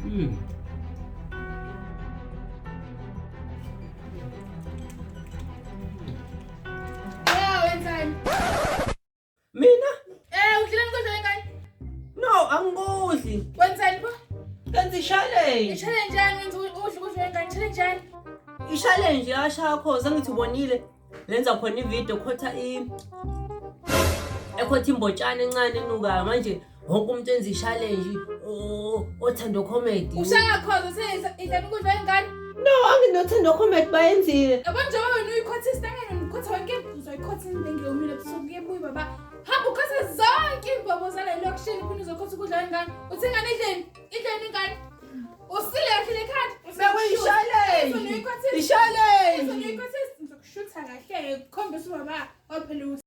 Yeah, wenzani? Mina? Eh, udlelani kodwa wengane? No, angikudli. Wenzani bo? Kenza i-challenge. I-challenge yani wenza udla ukudla wengane, challenge yani? I-challenge yashakho sengithi ubonile. Lenza khona ivideo khotha i ekhotha imbotshana encane enukayo manje wonke umuntu enza i-challenge othando comedy. Ushaka khoza idlani ukudla wengane? No, anginothando comedy bayenzile. Yabo njengoba wena uyikhothista ngeke ngikhotha wonke uzoyikhotha indenge yomile ebusuku kuyebuya baba. Hamba ukhotha zonke imbobo zale lokishini khona uzokhotha ukudla wengane. Uthi ingane idleni? Idleni ingane? Usile kahle lekhanda. Bekuyi-challenge. I-challenge. Ngizokushutha kahle kukhombisa ubaba waphela.